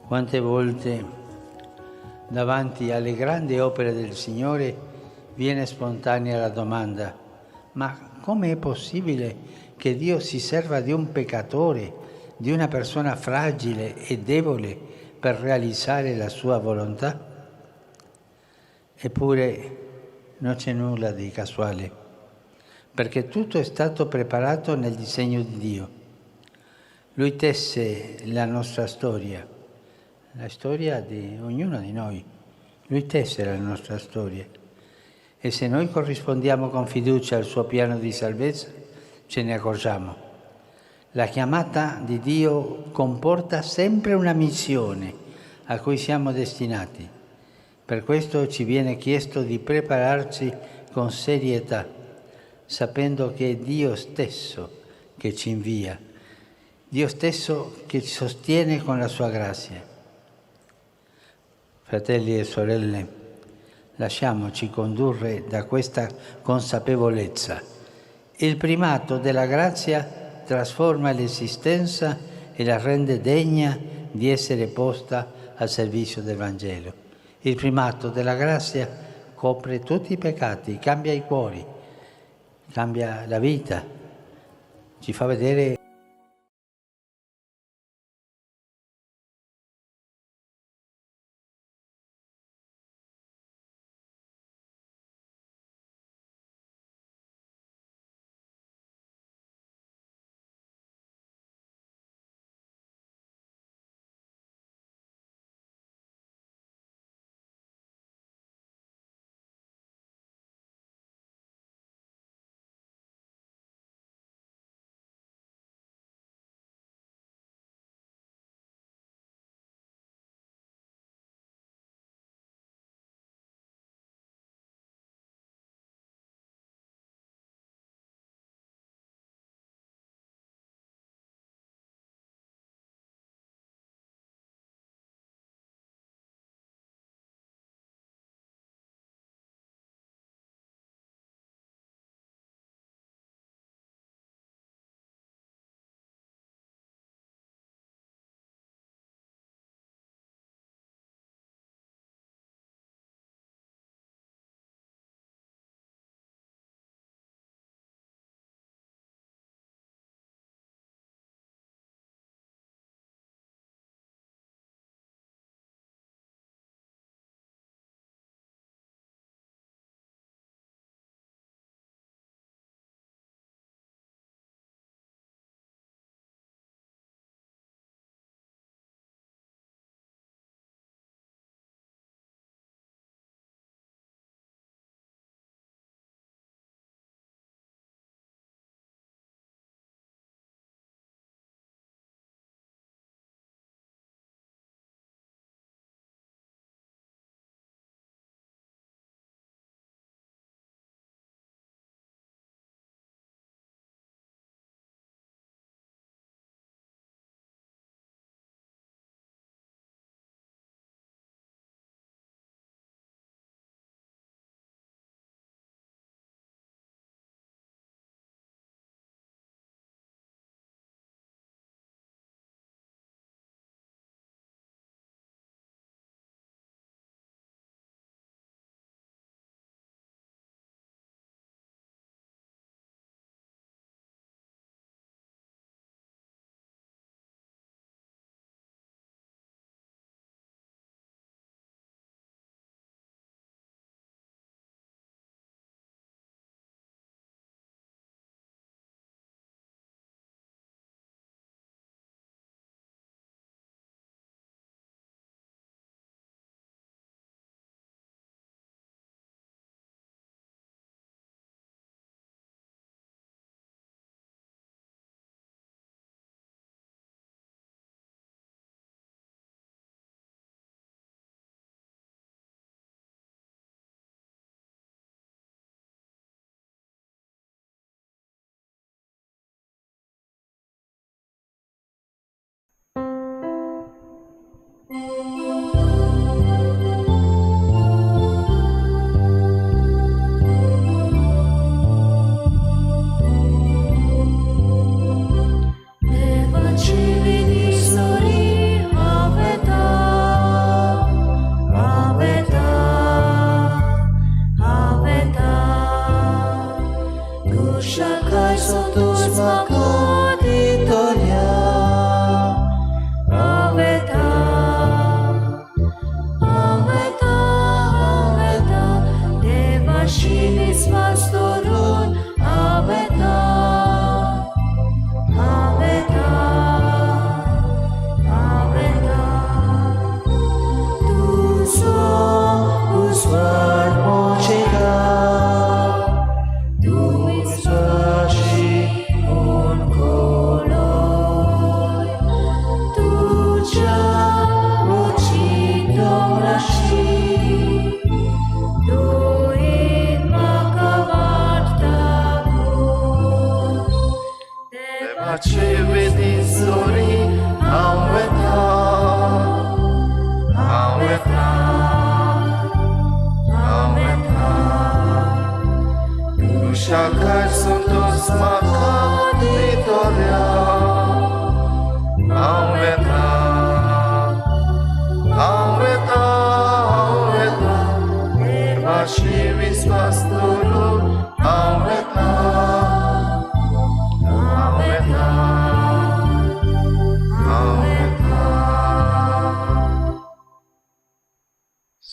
Quante volte davanti alle grandi opere del Signore viene spontanea la domanda: ma come è possibile che Dio si serva di un peccatore, di una persona fragile e debole per realizzare la sua volontà? Eppure non c'è nulla di casuale, perché tutto è stato preparato nel disegno di Dio. Lui tesse la nostra storia, la storia di ognuno di noi. Lui tesse la nostra storia. E se noi corrispondiamo con fiducia al suo piano di salvezza, ce ne accorgiamo. La chiamata di Dio comporta sempre una missione a cui siamo destinati. Per questo ci viene chiesto di prepararci con serietà, sapendo che è Dio stesso che ci invia, Dio stesso che ci sostiene con la sua grazia. Fratelli e sorelle, lasciamoci condurre da questa consapevolezza. Il primato della grazia trasforma l'esistenza e la rende degna di essere posta al servizio del Vangelo. Il primato della grazia copre tutti i peccati, cambia i cuori, cambia la vita, ci fa vedere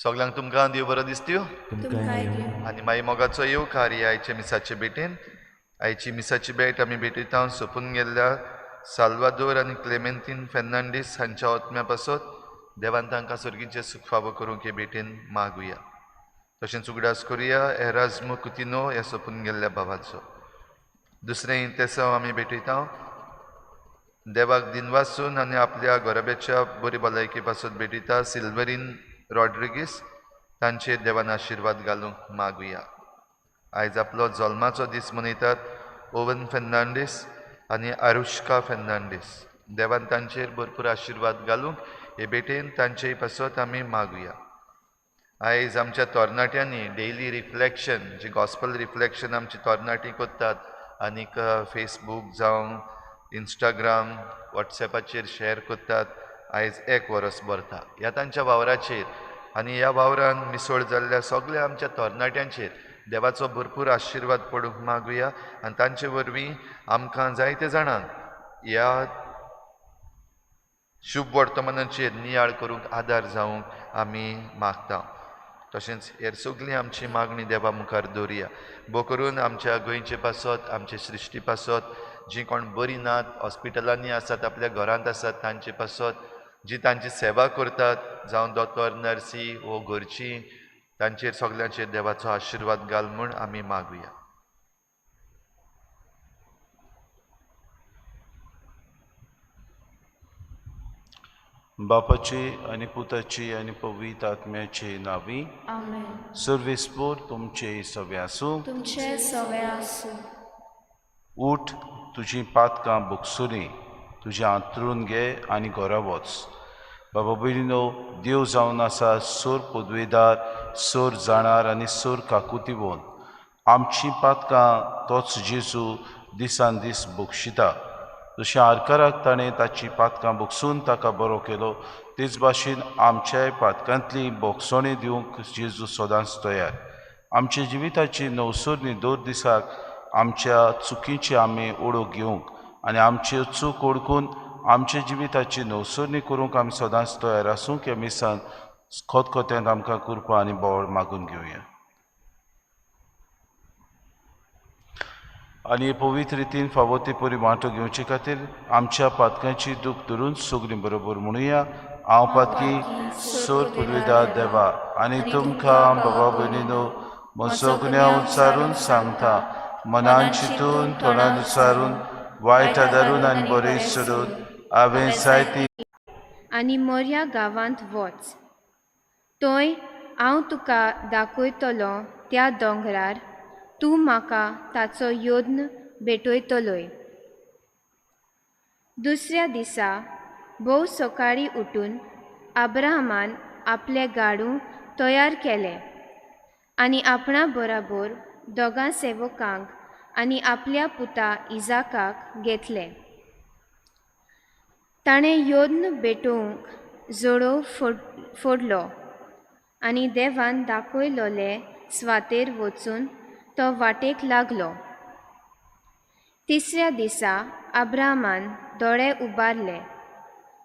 सगळ्यांक तुमकां देव बरो दिसत्यो आनी मागीर मोगाचो येवकार ह्या आयच्या मिसाचे भेटेन. आयची मिसाची भेट आमी भेटयता सोंपून गेल्ल्या साल्वादोर आनी क्लेमेंतीन फेर्नांडीस हांच्या आत्म्या पासत देवान तांकां सर्गीचें सुख फावो करूंक हे भेटेन मागुया. तशेंच उगडास करुया एराजमो कुतिनो ह्या सोंपून गेल्ल्या भावाचो. दुसरें इंतेसांव आमी भेटयता देवाक दिनवासून आनी आपल्या गोरब्याच्या बरी भलायके पासत भेटयता सिल्वरीन रॉड्रिगीस तांचेर देवान आशिर्वाद घालूंक मागुया. आयज आपलो जल्माचो दीस मनयतात ओवन फेर्नांडीस आनी आरुश्का फेर्नांडीस. देवान तांचेर भरपूर आशिर्वाद घालूंक हे भेटेन तांचे पासत आमी मागुया. आयज आमच्या तरणाट्यांनी डेली रिफ्लेक्शन जी गॉस्पल रिफ्लेक्शन आमची तरणाटी करतात आनीक फेसबूक जावं इंस्टाग्राम वॉट्सॅपाचेर शेअर करतात. आयज एक वरस भरता ह्या तांच्या वावराचेर आनी ह्या वावरान मिसळ जाल्ल्या सगळ्या आमच्या तरणाट्यांचेर देवाचो भरपूर आशिर्वाद पडूंक मागुया आनी तांचे वरवीं आमकां जायते जाणांक ह्या शुभ वर्तमानाचेर नियाळ करूंक आदार जावंक आमी मागता. तशेंच हेर सगळीं आमची मागणी देवा मुखार दवरुया. भोव करून आमच्या गोंयचे पासत, आमचे सृश्टी पासत, जीं कोण बरीं नात हॉस्पिटलांनी आसात, आपल्या घरांत आसात तांचे पासत, जी तांची सेवा करतात जावं दोतोर, नर्सी वो घरचीं, तांचेर सगल्यांचेर देवाचो आशिर्वाद घाल म्हूण आमी मागुया. बापाचे आनी पुताचे आनी पवित्र आत्म्याचे नांवी आमेन. सर्वेस्पोर तुमचे सवे आसूं. तुमचे सवे आसूं. उठ, तुजी पातकां भोगसुनी, तुजें हांतरून घे आनी घरा वच. बाबा भयणीनो, देव जावन आसा सोर पदवेदार, सोर जाणार आनी सोर काकुतीवोन. आमचीं पातकां तोच जेजू दिसान दीस बक्षिता. जशें आरकाराक ताणें ताची पातकां बक्षून ताका बरो केलो, तेच भाशेन आमच्याय पातकांतली बोगसणी दिवंक जेजू सदांच तयार. आमच्या जिविताची नवसरणी दर दिसाक आमच्या चुकीची आमी ओळख घेवंक आनी आमच्यो चूक ओळखून आमच्या जिविताची नवसरणी करूंक आमी सदांच तयार आसूंक. ह्या मिसान खतखत्यांत आमकां कृपा आनी बोळ मागून घेवया आनी पवित्र रितीन फावो ते परी वांटो घेवचे खातीर आमच्या पातकांची दूख धरून सगळीं बरोबर म्हणुया. हांव पातकी सोर पुर्विदार देवा आनी तुमकां बाबा भयणीनो म्हजो गुन्यांव उच्चारून सांगता, मनान चिंतून, तोंडान उच्चारून, वायट आदारून आनी बरें सोडून हांवें जायती आनी मोरया गांवांत वच. थंय हांव तुका दाखयतलो त्या दोंगरार तूं म्हाका ताचो यत्न भेटयतलोय. दुसऱ्या दिसा भोव सकाळीं उठून अब्राहमान आपलें गाडू तयार केलें आनी आपणा बराबर दोगां सेवकांक आनी आपल्या पुता इजाकाक घेतलें. ताणें यत्न भेटोवंक जोडो फोडलो आनी देवान दाखयलोले स्वातेर वचून तो वाटेक लागलो. तिसऱ्या दिसा अब्राहमान दोळे उबारले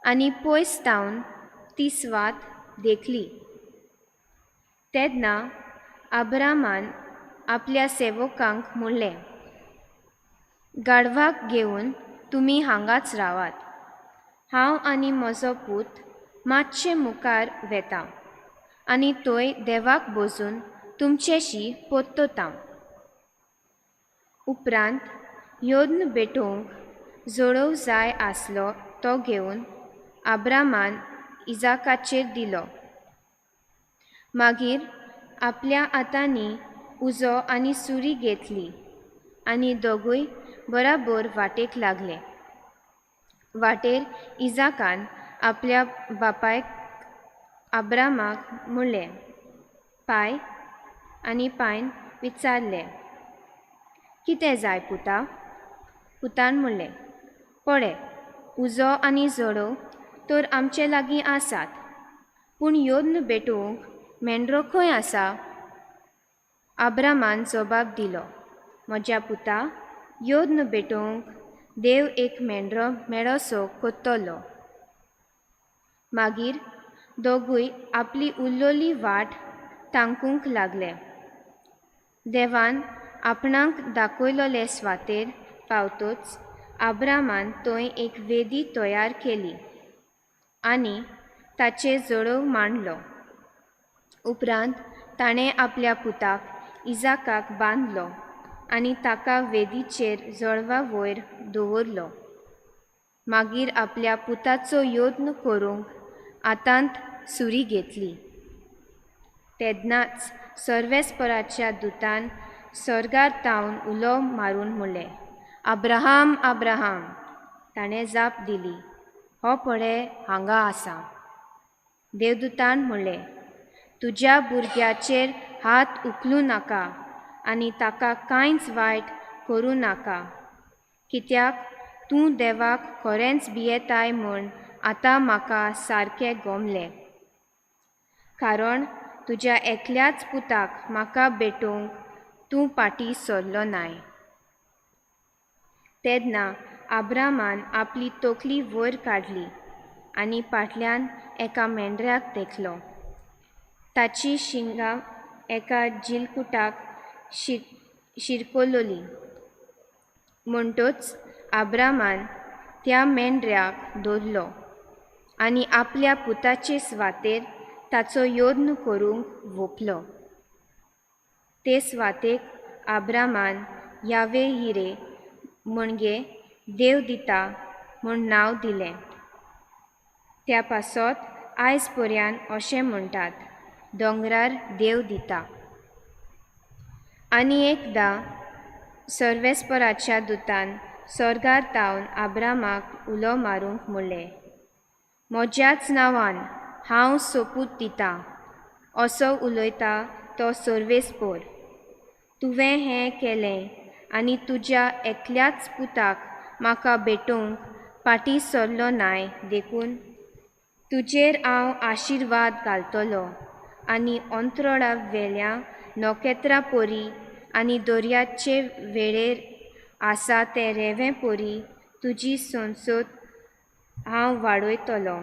आनी पयस तावन ती स्वात देखली. तेन्ना अब्राहमान आपल्या सेवकांक म्हणलें, गाढवाक घेवन तुमी हांगाच रावात, हांव आनी म्हजो पूत मातशे मुखार वेता आनी थंय देवाक बसून तुमचेशी पोत्तोता. उपरांत योद्न भेटोवंक जोडोव जाय आसलो तो घेवन अब्राहमान इजाकाचेर दिलो. मागीर आपल्या हातांनी उजो आनी सुरी घेतली आनी दोगूय बराबर वाटेक लागले. वाटेर इजाकान आपल्या बापायक अब्राहमाक म्हणलें, पाय. आनी पायन विचारलें, कितें जाय पुता? पुतान म्हणलें, पळय, उजो आनी जोडो तर आमचे लागीं आसात, पूण योद्न भेटोवंक मेंढरो खंय आसा? अब्राहमान जबाब दिलो, म्हज्या पुता, योद्न भेटोवंक देव एक मेंढरो मेळोसो कोत्तलो. मागीर दोगूय आपली उल्लोली वाट तांकूंक लागले. देवान आपणाक दाखयलोले स्वातेर पावतोच अब्राहमान थंय एक वेदी तयार केली आनी ताचे जोडोव मांडलो. उपरांत ताणें आपल्या पुताक इजाकाक बांदलो आनी ताका वेदीचेर जळवा वयर दवरलो. मागीर आपल्या पुताचो यत्न करूंक हातांत सुरी घेतली. तेन्नाच सर्वेस्पराच्या दुतान स्वर्गार तावन उलो मारून म्हणलें, अब्राहम, अब्राहम. ताणें जाप दिली, हो पळय हांगा आसा. देवदूतान म्हणलें, तुज्या भुरग्याचेर हात उखलूं नाका आनी ताका कांयच वायट करूं नाका, कित्याक तूं देवाक खरेंच भियेताय म्हूण आतां म्हाका सारकें गोमलें. कारण तुज्या एकल्याच पुताक म्हाका भेटोवंक तूं फाटीं सरलो नाय. तेन्ना अब्राहमान आपली तकली वयर काडली आनी फाटल्यान एका मेंढऱ्याक देखलो. ताची शिंगां एका जिलकुटाक शिरकलोली. म्हणटच अब्राहमान त्या मेंढऱ्याक धरलो आनी आपल्या पुताचे स्वातेर ताचो यत्न करूंक वोपलो. ते स्वातेक अब्राहमान यावे हिरे म्हणजे देव दिता म्हूण नांव दिलें. त्या पासत आयज पर्यंत अशें म्हणटात, दोंगरार देव दिता. आनी एकदां सर्वेस्पराच्या दुतान स्वर्गार तावन अब्राहमाक उलो मारूंक म्हणलें, म्हज्याच नांवान हांव सोपूत दितां, असो उलयता तो सर्वेस्पर, तुवें हें केलें आनी तुज्या एकल्याच पुताक म्हाका भेटोवंक फाटीं सरलो नाय, देखून तुजेर हांव आशिर्वाद घालतलो आनी अंतरोळा वेल्या नखेत्रां परी आनी दर्याचे वेळेर आसा ते रेंवे परी तुजी संसद हांव वाडयतलो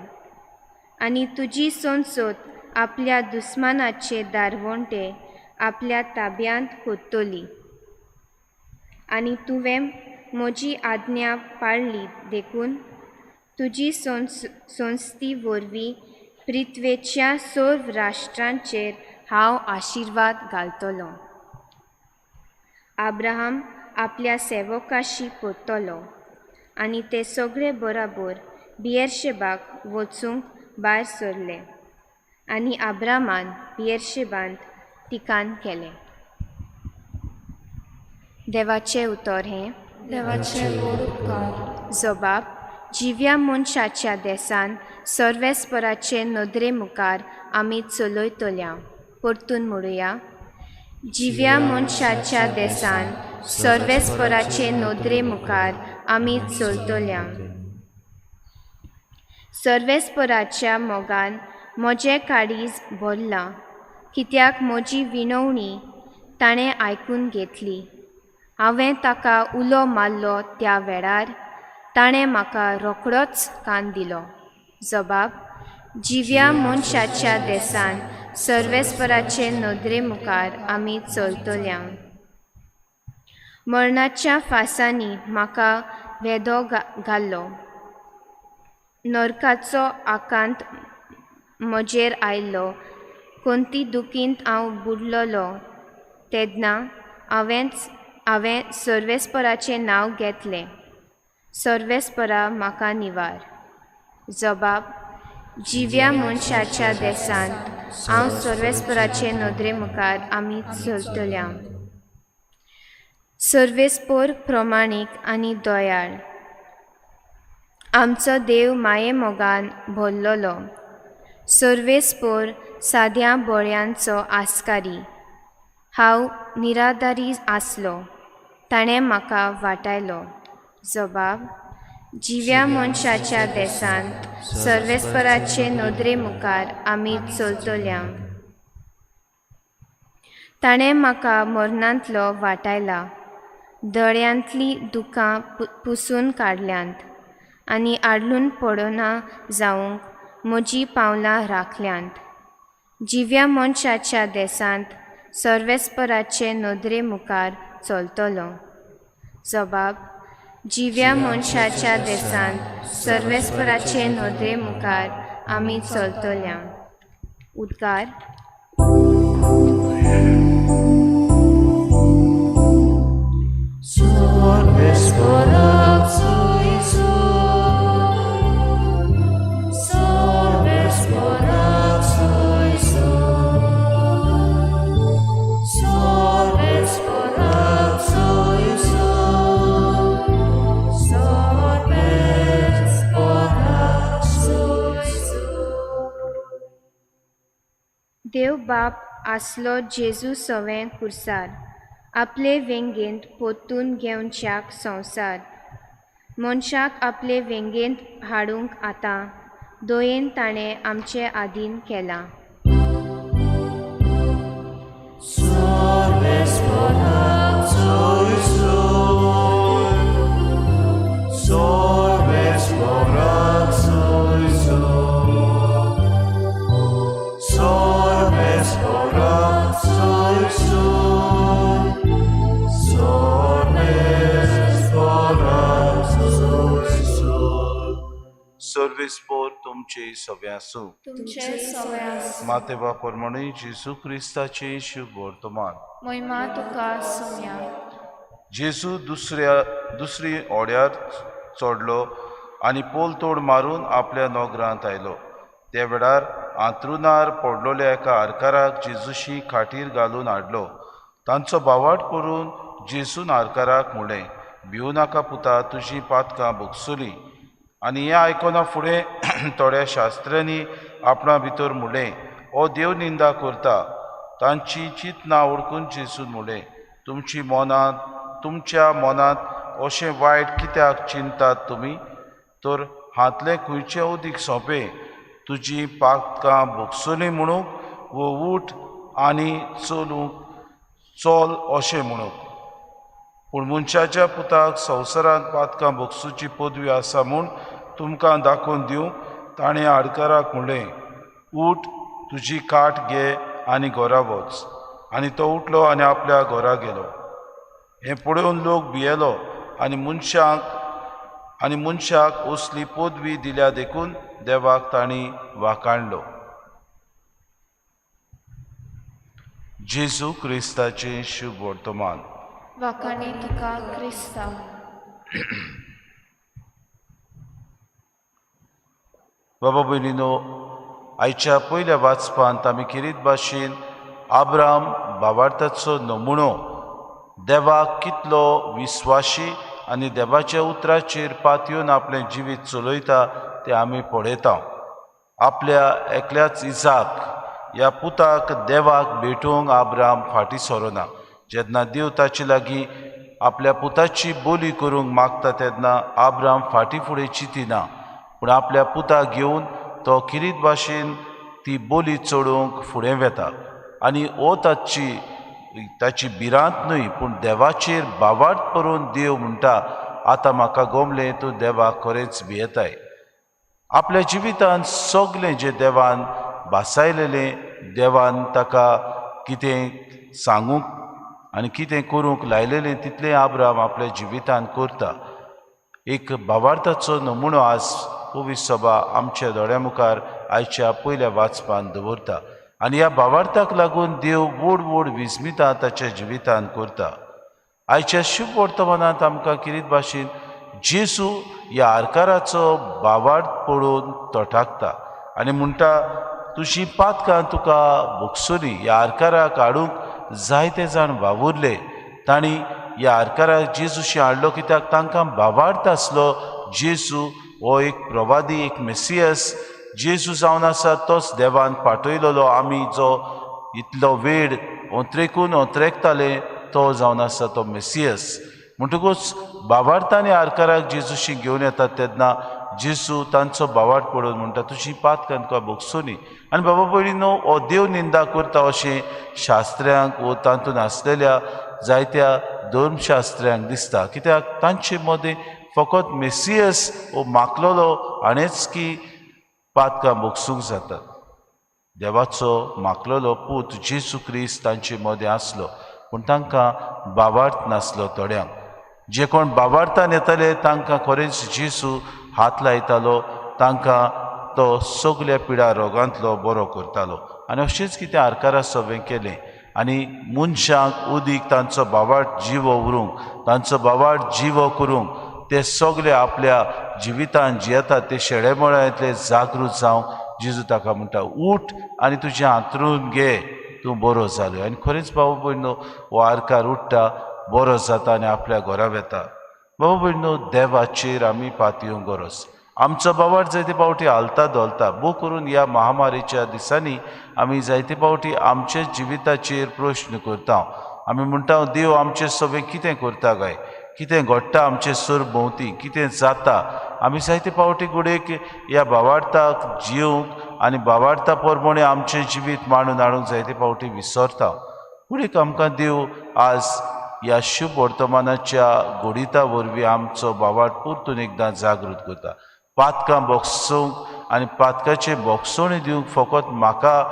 आनी तुजी संसद आपल्या दुस्मानाचे दारवंटे आपल्या ताब्यांत कोत्तली. आनी तुवें म्हजी आज्ञा पाळ्ळी देखून तुजी संस्ती वरवीं पृथ्वेच्या सर्व राष्ट्रांचेर हांव आशिर्वाद घालतलो. अब्राहम आपल्या सेवकाशी परतलो आनी ते सगळे बराबर बियरशेबाक वचूंक भायर सरले आनी अब्राहमान बियरशेबांत ठिकाण केलें. देवाचें उतर हें देवाचे व्हड उपकार. जबाब जिव्या मनशाच्या देसान सर्वेस्पराचे नदरे मुखार आमी चलयतल्या. परतून म्हणुया, जिव्या मनशाच्या देसान सर्वेस्पराचे नदरे मुखार आमी चलतल्या. सर्वेस्पराच्या मोगान म्हजें काळीज भरलां, कित्याक म्हजी विनवणी ताणें आयकून घेतली. हांवें ताका उलो मारलो त्या वेळार ताणें म्हाका रोखडोच कान दिलो. जबाब जिव्या मनशाच्या देसान सर्वेस्पराचे नदरे मुखार आमी चलतल्या. मरणाच्या फासांनी म्हाका वेदो घाल्लो, नरकाचो आकांत म्हजेर आयलो. कोणती दुखींत हांव बुडलोलो तेन्ना हांवें सर्वेस्पराचें नांव घेतलें. सर्वेस्परा म्हाका निवार. जबाब जिव्या मनशाच्या देसांत हांव सर्वेस्पराचे नदरे मुखार आमी चलतल्या. सर्वेस्पोर प्रमाणीक आनी दयाळ, आमचो देव माये मोगान भरलेलो. सर्वेस्पोर साद्या बळयांचो आस्कारी. हांव निराधारी आसलो, ताणें म्हाका वाटायलो. जबाब जिव्या मनशाच्या देसांत सर्वेस्पराचे नदरे मुखार आमी चलतल्या. ताणें म्हाका मरणांतलो वाटायला, दोळ्यांतलीं दुकां पुसून काडल्यांत आनी आडलून पडना जावंक म्हजीं पावलां राखल्यांत. जिव्या मनशाच्या देसांत सर्वेस्पराचे नदरे मुखार चलतलो. जबाब जिव्या मनशाच्या देसांत सर्वेस्पराचे नदरे मुखार आमी चलतल्या. उद्गार. देव बाप आसलो जेजू सवें कुर्सार, आपले वेंगेंत पोतून घेवच्याक संवसार. मनशाक आपले वेंगेंत हाडूंक आतां दयेन ताणें आमचे आदीन केलां. सर्वेस्पोर तुमचे सवे आसूं. मातेवा प्रमाणे जेजू क्रिस्ताचे शुभ वर्तमान. महिमा तुका सोम्या. जेजू दुसरी ओड्यार चडलो आनी पोलतोड मारून आपल्या नोगरांत आयलो. त्या वेळार आंतरुणार पडलोल्या एका आरकाराक जेजूशी खाटीर घालून हाडलो. तांचो बावाट करून जेजून आरकाराक म्हणलें, भिवू नाका पुता, तुजी पातकां भोगसुलीं. आनी हें आयकना फुडें थोड्या शास्त्र्यांनी आपणा भितर म्हणलें, हो देव निंदा करता. तांची चिंतना वळखून जेजून म्हणलें, तुमच्या मनांत अशें वायट कित्याक चिंतात तुमी? तर हांतलें खंयचें उदीक सोंपें, तुजी पातकां भोगसुलीं म्हणूंक वो उठ आनी चलूंक चल अशें म्हणूंक? पूण मनशाच्या पुताक संवसारांत पातकां भोगसुची पदवी आसा म्हूण तुमकां दाखोवन दिवंक ताणें आडकाराक म्हणलें, उठ, तुजी काट घे आनी घरा वच. आनी तो उठलो आनी आपल्या घरा गेलो. हें पळोवन लोक भियेलो आनी मनशाक असली पदवी दिल्या देखून देवाक तांणी वाखाणलो. जेजू क्रिस्ताचें शुभ वर्तमान. वाखाणी तुका क्रिस्ता. बाबा भयणीनो, आयच्या पयल्या वाचपांत आमी खेरीत भाशेन आब्राम भावार्थाचो नमुनो, देवाक कितलो विस्वाशी आनी देवाच्या उतराचेर पातयेवन आपलें जिवीत चलयता तें आमी पळयता. आपल्या एकल्याच इजाक ह्या पुताक देवाक भेटोवंक आब्राम फाटीं सरोना. जेन्ना देव ताचे लागीं आपल्या पुताची बोली करूंक मागता तेन्ना आब्राम फाटीं फुडें चिंतिना, पूण आपल्या पुताक घेवन तो खेरीत भाशेन ती बोली चडोवंक फुडें वेता. आनी हो ताची ताची भिरांत न्हय पूण देवाचेर भावार्थ पळोवन देव म्हणटा आतां म्हाका गोमलें तूं देवाक खरेंच भियेताय. आपल्या जिवितांत सगलें जें देवान भासायलेलें, देवान ताका कितें सांगूंक आनी कितें करूंक लायलेलें तितलें आब्राम आपल्या जिवितांत करता. एक भावार्थाचो नमुनो आज पवित्र सभा आमच्या दोळ्या मुखार आयच्या पयल्या वाचपान दवरता आनी ह्या भावार्थाक लागून देव व्हड व्हड विस्मितां ताच्या जिवितांत करता. आयच्या शुभ वर्तमानांत आमकां किरीत भाशेन जेजू ह्या आरकाराचो भावार्थ पळोवन तोटाकता आनी म्हणटा तुजी पातकां तुका भोगसुनी. ह्या आरकाराक हाडूंक जायते जाण वावुरले, तांणी ह्या आरकाराक जेजूशी हाडलो कित्याक तांकां भावार्थ आसलो जेजू हो एक प्रवादी, एक मेसियस जेजू जावन आसा तोच देवान पाठयलेलो. आमी जो इतलो वेळ ओंत्रेकून ओंत्रेकताले तो जावन आसा तो मेसियस. म्हणटकूच भावार्थान आरकाराक जेजूशी घेवन येतात तेन्ना जेजू तांचो भावार्थ पळोवन म्हणटा तुजी पातकां तुका भोगसुनी. आनी बाबा भयणीनो हो देव निंदा करता अशें शास्त्र्यांक वो तातूंत आसलेल्या जायत्या धर्मशास्त्र्यांक दिसता कित्याक तांचे मदें फकत मेसियस वो माकलोलो हाणेंच की पातकां भोगसूंक जातात. देवाचो माकलोलो पूत जेजू क्रिस्त तांचे मदें आसलो पूण तांकां भावार्थ नासलो. थोड्यांक जे कोण भावार्थान येताले तांकां खरेंच जेजू हात लायतालो, तांकां तो सगल्या पिडा रोगांतलो बरो करतालो. आनी अशेंच कितें आरकारा सवें केलें आनी मनशांक उदीक तांचो भावार्थ जिवो उरूंक, तांचो भावार्थ जिवो करूंक ते सगळे आपल्या जिवितान जियेतात ते शेळेमळ्यांतले जागृत जावंक जेजू ताका म्हणटा उठ आनी तुजें हांतरून घे, तूं बरो जालो. आनी खरेंच बाबा भयणो हो आरकार उठ्ठा, बरो जाता आनी आपल्या घरा वेता. बाबा भयणो देवाचेर आमी पातयेवंक गरज. आमचो भावार्थ जायते फावटी हालता धोलता, भोव करून ह्या महामारीच्या दिसांनी आमी जायते फावटी आमच्या जिविताचेर प्रश्न करता. आमी म्हणटा देव आमचे सगळें कितें करता काय, कितें घडटा आमचे सर भोंवती, कितें जाता. आमी जायते फावटी घडयेक ह्या भावार्थाक जिवंक आनी भावार्था प्रमाणे आमचें जिवीत मांडून हाडूंक जायते फावटी विसरता. घडयेक आमकां देव आज ह्या शुभ वर्तमानाच्या घडिता वरवीं आमचो भावार्थ परतून एकदां जागृत करता. पातकां भोगसूंक आनी पातकाचे भोगसोणी दिवंक फकत म्हाका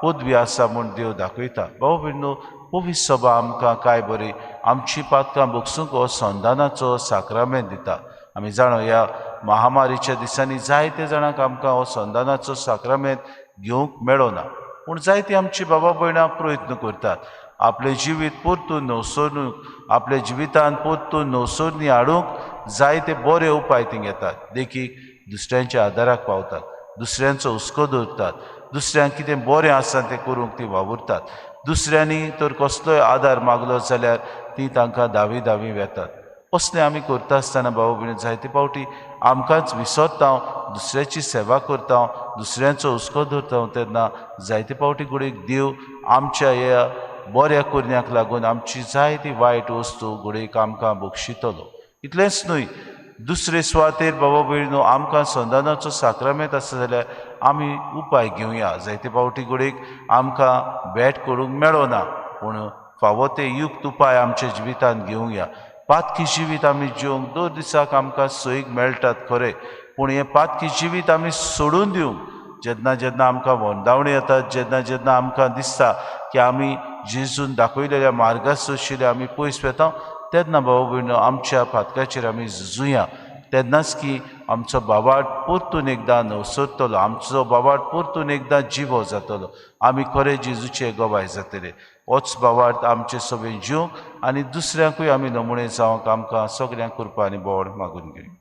पदवी आसा म्हूण देव दाखयता. बाबा भयणो पवित्र सभा आमकां काय बरी आमची पातकां भोगसूंक हो संदानाचो साक्रामेंत दिता. आमी जाणो ह्या महामारीच्या दिसांनी जायते जाणांक आमकां हो संदानाचो साक्रामेंत घेवंक मेळना, पूण जायती आमची बाबा भयणां प्रयत्न करतात आपलें जिवीत परतून नवसोरूंक, आपल्या जिवितान परतून नवसोरणी हाडूंक जायते बरे उपाय ती घेतात. देखीक दुसऱ्यांच्या आदाराक पावतात, दुसऱ्यांचो हुस्को दवरतात, दुसऱ्यांक कितें बरें आसा तें करूंक ती वावुरतात, दुसऱ्यांनी तर कसलोय आदार मागलो जाल्यार ती तांकां धावी धावी वेतात. असलें आमी करता आसतना बाबा भयणी जायते फावटी आमकांच विसरता, दुसऱ्याची सेवा करता, दुसऱ्यांचो हुस्को धरता तेन्ना जायते फावटी घडयेक देव आमच्या ह्या बऱ्या करण्याक लागून आमची जायती वायट वस्तू घडयेक आमकां बक्षितलो. इतलेंच न्हय, दुसरे सुवातेर बाबा भयणो आमकां संदानाचो साक्रामेंत आसा जाल्यार आमी उपाय घेवया. जायते फावटी घडयेक आमकां भेट करूंक मेळना पूण फावो ते युक्त उपाय आमच्या जिवितांत घेवया. पातकी जिवीत आमी जिवंक दर दिसाक आमकां सोयीक मेळटात खरें, पूण हें पातकी जिवीत आमी सोडून दिवंक जेन्ना जेन्ना आमकां वंदावणी येतात, जेन्ना जेन्ना आमकां दिसता की आमी जेजून दाखयलेल्या मार्गासोशिल्ले आमी पयस वेता तेन्ना बाबा भयणो आमच्या पातकाचेर आमी झुजुया. तेन्नाच की आमचो भावार्थ परतून एकदां नवसरतलो, आमचो भावार्थ परतून एकदां जिवो जातलो, आमी खरें जेजूचे गवाय जातले. होच भावार्थ आमचे सगळें जिवंक आनी दुसऱ्यांकूय आमी नमुणे जावंक आमकां सगळ्यांक कृपा आनी बोड मागून घेवया.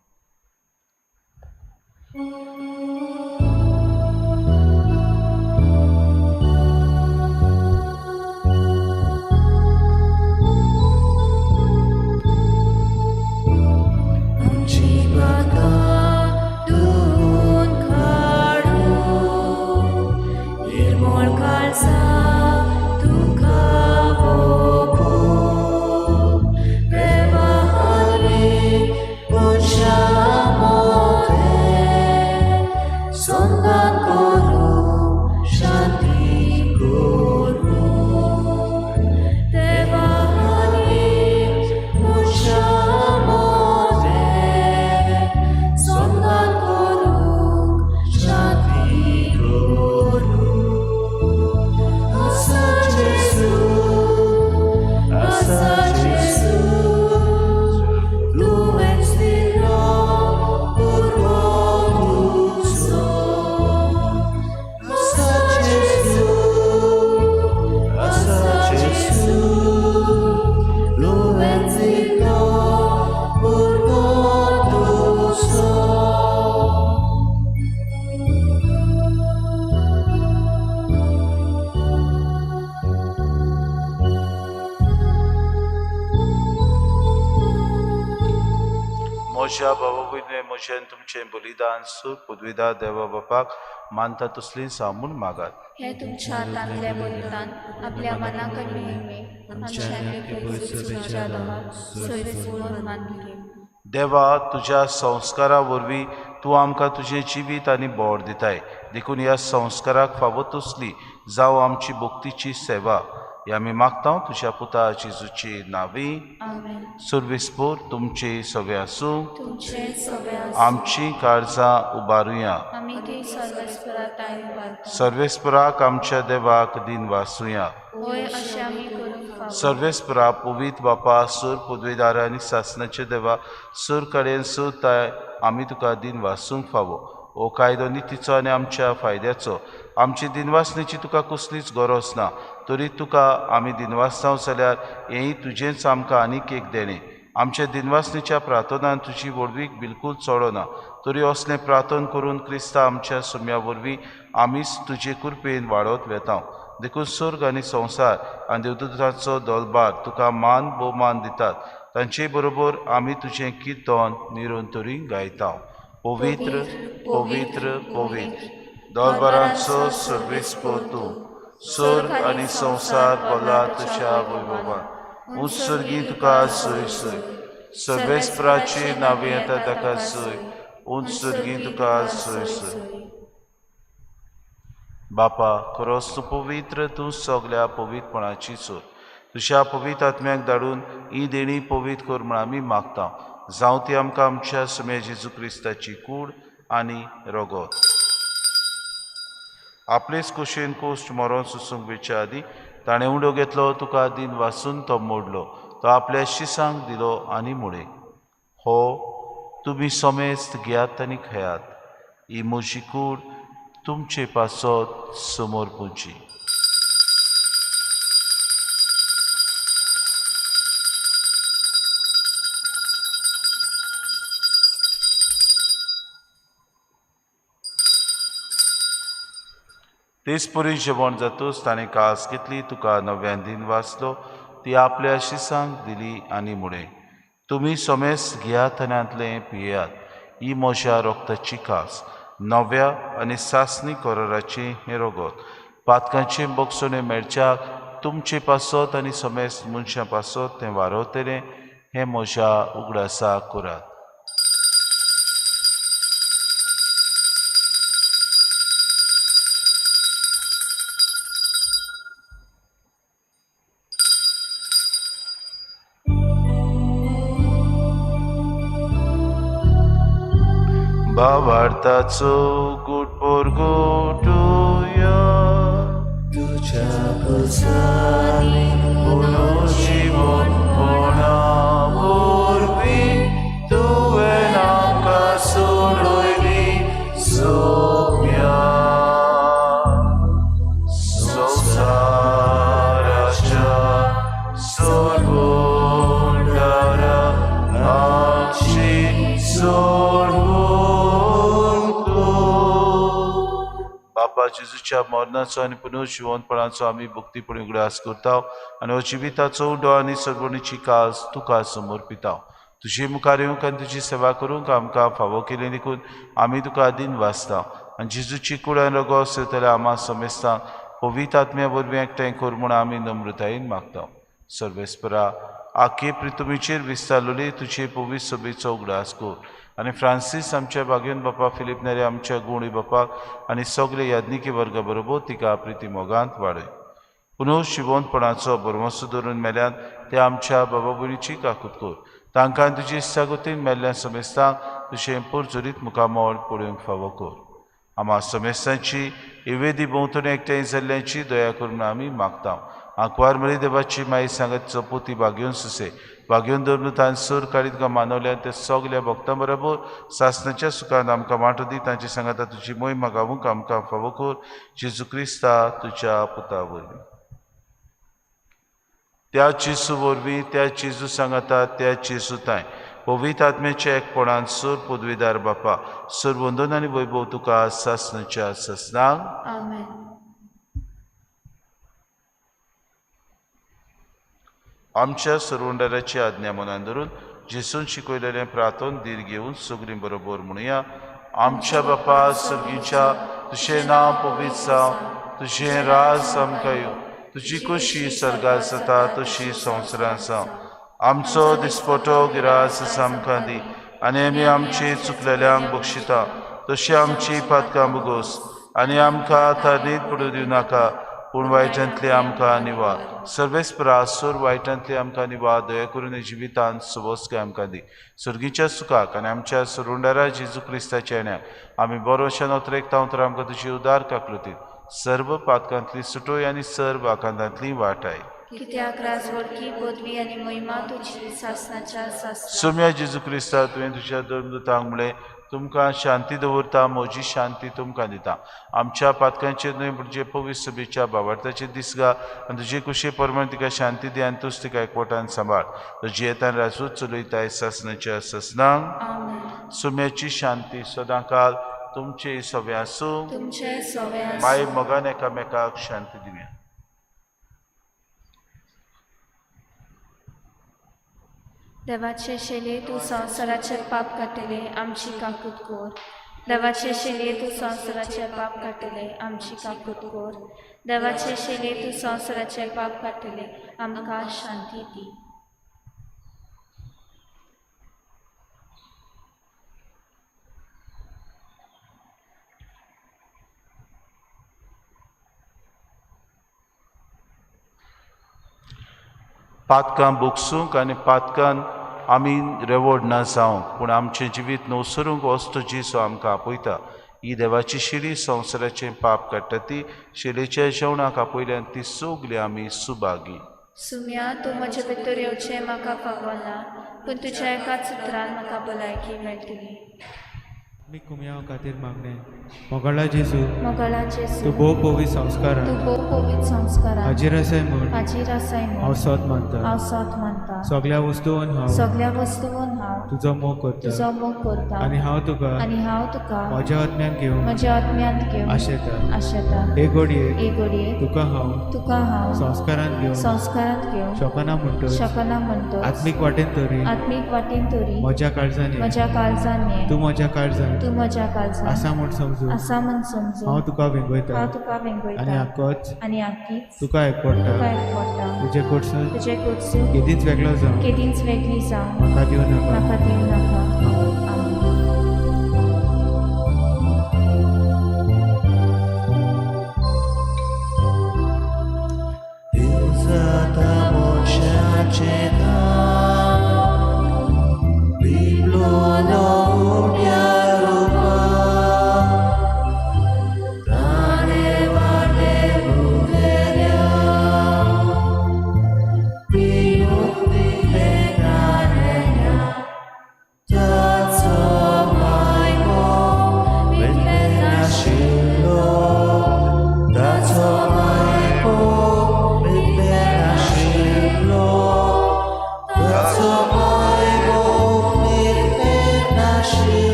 देवा हरी मनशा मोदें। म्हज्या बाबा भयणीं म्हजें तुमचें बलिदान सूर पदवीदार देवा बापाक मानता तसलीं जावं म्हूण मागात. हे तुमच्या हातांतलें बलिदान आपल्या मनाक आमच्या देवा, तुज्या संस्कारा वरवीं तूं आमकां तुजें जिवीत आनी बोर दिताय, देखून ह्या संस्काराक फावो तसली जावं आमची भक्तीची सेवा. ही आमी मागता तुज्या पुता जेजूची नांवी. सुर्विसपूर तुमची सगळें आसूं. आमची काळजां उबारुया. सर्वेस्पराक आमच्या देवाक दिन वासुया. सर्वेस्परा पवित्र बापा, सूर पदवीदार आनी सासणाचे देवा, सूर कडेन सूर ताय आमी तुका दिन वासूंक फावो. हो कायदो नितीचो आनी आमच्या फायद्याचो. आमची दिनवासणेची तुका कसलीच गरज ना, तरी तुका आमी दिनवासताव जाल्यार हेंय तुजेंच आमकां आनीक एक देणें. आमच्या दिनवासणेच्या प्रार्थनान तुजी व्हडवीक बिलकूल चडना, तरी असलें प्रार्थन करून क्रिस्ता आमच्या सुम्या वरवीं आमीच तुजे कृपेन वाडत वेता. देखून स्वर्ग आनी संवसार आनी देवदूतांचो दलबार तुका मान भोवमान दितात. तांचे बरोबर आमी तुजें किर्तन निरंतरी गायता. पवित्र पवित्र पवित्र दरबारांचो सर्वेस्पर तूं, स्वर्ग आनी संवसार भरला तुज्या वैभवान. उत्सर्गी तुका सोय सोय, सर्वेस्पराचे नांवे येता ताका सोय, उत्सर्गी तुका सोय सोय. बापा, खरोच तूं पवित्र, तूं सगल्या पवित्रपणाची सोय. तुज्या पवित्र आत्म्याक धाडून ही देणी पवित्र कर म्हूण आमी मागता. जावं ती आमकां आमच्या सुम्या जेजू क्रिस्ताची कूड आनी रगत. आपलेच कुशीन कोश्ट मरोन सोसूंक वेच्या आदीं ताणें उडो घेतलो, तुका दिन वासून तो मोडलो, तो आपल्या शिसांक दिलो आनी म्हळें, हो तुमी समेस्त घेयात आनी खेयात, ही म्हजी कूड तुमचे पासत समर्पूची. तेच परी जेवण जातूच ताणें कास घेतली, तुका नव्यान दिन वाचलो, ती आपल्या शिसांक दिली आनी म्हळें, तुमी समेस्त घेयात आनी पियात, ही म्हज्या रक्ताची कास, नव्या आनी सासणी कराराचें हें रगत. पातकांचें बक्षणें मेळच्याक तुमचे पासत आनी समेस्त मनशां पासत तें वारवतलें, हें म्हज्या उगडासाक करात. भावार्थाचो गुट परगटुया, तुज्या पुरसांनी पुनर्जिवनपणा वरवीं तुवें आमकां सोडयली सोम्या. संवसाराच्या सोडवणारा आमची सोडवण. बापा, जेजूच्या मरणाचो आनी पुनर्जिवनपणाचो आमी भक्तीपणी उगडास करता आनी हो जिविताचो उडो आनी सर्वणीची कास तुका समर्पिता. तुजे मुखार येवंक आनी तुजी सेवा करूंक आमकां फावो केली देखून आमी तुका दिन वाचता. आनी जेजूची कूड आनी रगत सेवतल्या आमा समेस्तांक पवित्र आत्म्या वरवीं एकठांय कर म्हूण आमी नम्रतायेन मागता. सर्वेस्परा, आखे प्रितुमीचेर विस्तारलेली तुजे पवित्र सभेचो उगडास कर आनी फ्रांसीस आमच्या बागेवन बापा, फिलीप नेरे आमच्या गुणी बापाक आनी सगळे याज्ञिकी वर्गा बरोबर तिका प्रिती मोगांत वाडय. पुनर्जिवनपणाचो भरवंसो धरून मेल्यान ते आमच्या बाबा भयणीची काकूत कर. तांकां तुजी इत्सागतीन मेल्ल्या समेस्तांक तुजें पोरजोरीत मुखामळ पळोवंक फावो कर. आमा समेस्तांची इवेदी भोंवतणी एकठांय जाल्ल्यांची दया करून आमी मागता. आंकवार मरी देवाची माई सांगत चपोती बागेवन सुसे बागेवन धरून तान सूर काडीत तुका मानवल्यान ते सगल्या भक्तां बरोबर सासणाच्या सुखान आमकां वांटो दी. तांची सांगाता तुजी मोहिमा गावूंक आमकां फावो कर. जेजू क्रिस्ता तुज्या पुता वरवीं. त्या जेजू वरवीं, त्या जेजू सांगाता, त्या जेजू तांय पवित्र आत्म्याच्या एकपणान सूर पदवीदार बापा, सूर वंदन आनी वैभव तुका सासणाच्या सासणाक. आमेन. आमच्या सरवंडाराची आज्ञा मनान धरून जेसून शिकयलेलें प्रार्थन धीर घेवन सगळीं बरोबर म्हणुया. आमच्या बापा सर्गीच्या, तुजें नांव पवित्र जावं, तुजें राज आमकां येवं, तुजी खुशी सर्गार जाता तशी संवसारांत जावं. आमचो दिसपटो गिरास आमकां दी आनी आमी आमची चुकलेल्यांक बक्षिता तशी आमची पातकां भोगोस आनी आमकां तारीत पडूं दिवं नाका, पूण वायटांतली आमकां निवार. सर्वेस्परा सोर वायटांतली आमकां निवार. दया करून जिवितांत सुबोसकाय आमकां दी. सर्गीच्या सुखाक आनी आमच्या सरुंडारा जेजू क्रिस्ताच्या येण्याक आमी बरोवच्या नोत्रेकता तर आमकां तुजी उदार काकलुतीत सर्व पातकांतली सुटोय आनी सर्व आकांतांतली वाटाय. कित्याक राजवडकी पदवी आनी महिमा तुजी सासणाच्या सासणाक. सोम्या जेजू क्रिस्ता, तुवें तुज्या धर्मदूतांक म्हणलें, तुमकां शांती दवरता, म्हजी शांती तुमकां दिता. आमच्या पातकांचेर न्हय पूण जे पवित्र सभेच्या भावार्थाचेर दिसगा आनी तुजे कुशे प्रमाण तिका शांती दी आनी तूच तिका एकवटान सांबाळ. तुजी येतान राजूच चलयताय सासणाच्या सासणाक. सुम्याची शांती सदांकाल तुमचे सवे आसूं. माय मोगान एकामेकाक शांती दिवया. देवाचे शेले तूं संवसाराचे पाप काडटले, आमची काकूत कोर. देवाचे शेले तूं संवसाराचे पाप काडटले, आमची काकूत कोर. देवाचे शेले तूं संवसाराचे पाप काडटले, आमकां शांती दी. पातकां भोगसूंक आनी पातकान आमी रेवड ना जावंक, पूण आमचें जिवीत नवसरूंक वस्तू जेजू आमकां आपयता. ही देवाची शिडी संवसाराचें पाप काडटा ती शिलेच्या जेवणाक आपयल्यान ती सगळी आमी सुभागी. सुम्या, तूं म्हजे भितर येवचें म्हाका फावना, पूण तुज्या एकाच उतरान म्हाका भलायकी मेळटली. मी कुमयाव खातीर मागणें. मोगाळा जेजू, मोगाळा जेजू, तूं भोव पवित्र संस्कारान, तूं भोव पवित्र संस्कारान हाजीर आसाय म्हूण, हाजीर आसाय म्हूण हांव सोद मानता, हांव सोद मानता. सगळ्या वस्तून हांव, सगळ्या वस्तून हांव तुजो मोग करता, तुजो मोग करता. आनी हांव तुका, आनी हांव तुका म्हज्या आत्म्यांत घेवन, म्हज्या आत्म्यांत घेवन आशेता, आशेता. हे घडये, हे घडये तुका हांव, तुका हांव संस्कारांत घेवन, संस्कारांत घेवन शकना म्हणटच, शकना म्हणटच, आत्मीक वाटेन तरी, आत्मीक वाटेन तरी म्हज्या काळजान, म्हज्या काळजान, तूं म्हज्या काळजान, तूं म्हज्या काळजान आसा म्हूण समजू, आसा म्हूण समजू, हांव तुका वेंगयता, हांव तुका वेंगयता, आनी आकोच, आनी आकीच तुका एकवटा, तुका एकवटा. तुजे कडसून, तुजे कडसून केदींच वेगळो जावं, केदींच वेगळी जावं म्हाका दिवं नाका, म्हाका दिवं नाका.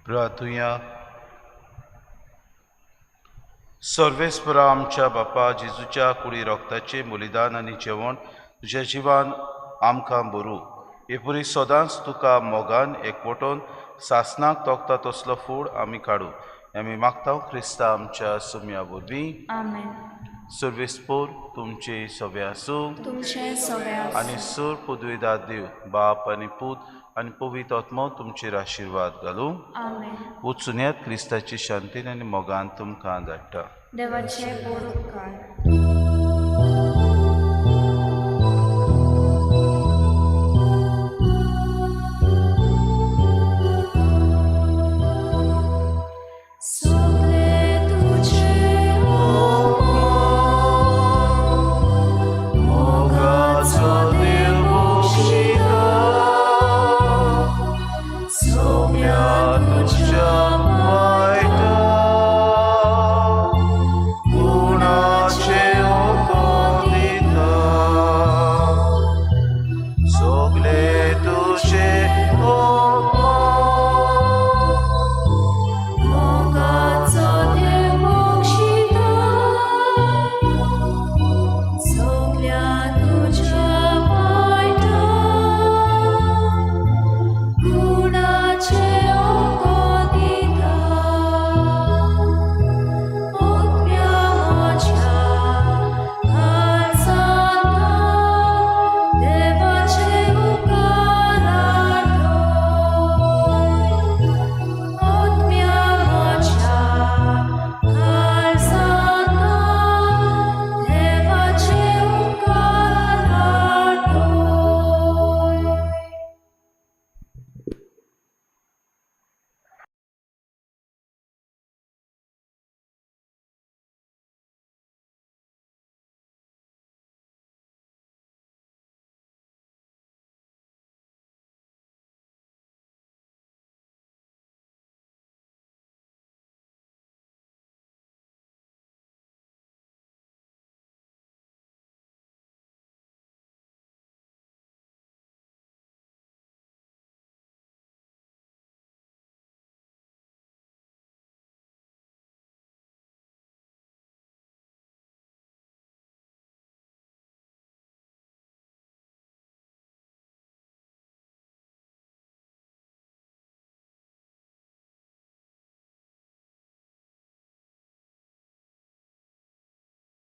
प्रार्थुया. सर्वेस्परा आमच्या बापा जेजूच्या कुडी रोगताचें बलिदान आनी जेवण तुज्या जिवान आमकां बरू. हे पुरी सदांच तुका मोगान एकवटोन सासणाक तोखता तसलो फूड आमी काडू. आमी मागता क्रिस्ता आमच्या सुम्या वरवीं. आमेन. सर्वेस्पोर तुमचे सवे आसूं, तुमचे सवे आसूं. आनी सर पदवेदार देव बाप आनी पूत आनी पवित्र आत्मो तुमचेर आशिर्वाद घालूं. आमेन. वचून येयात क्रिस्ताची शांतीन आनी मोगान तुमकां धाडटा. देवाचे बोर उपकार.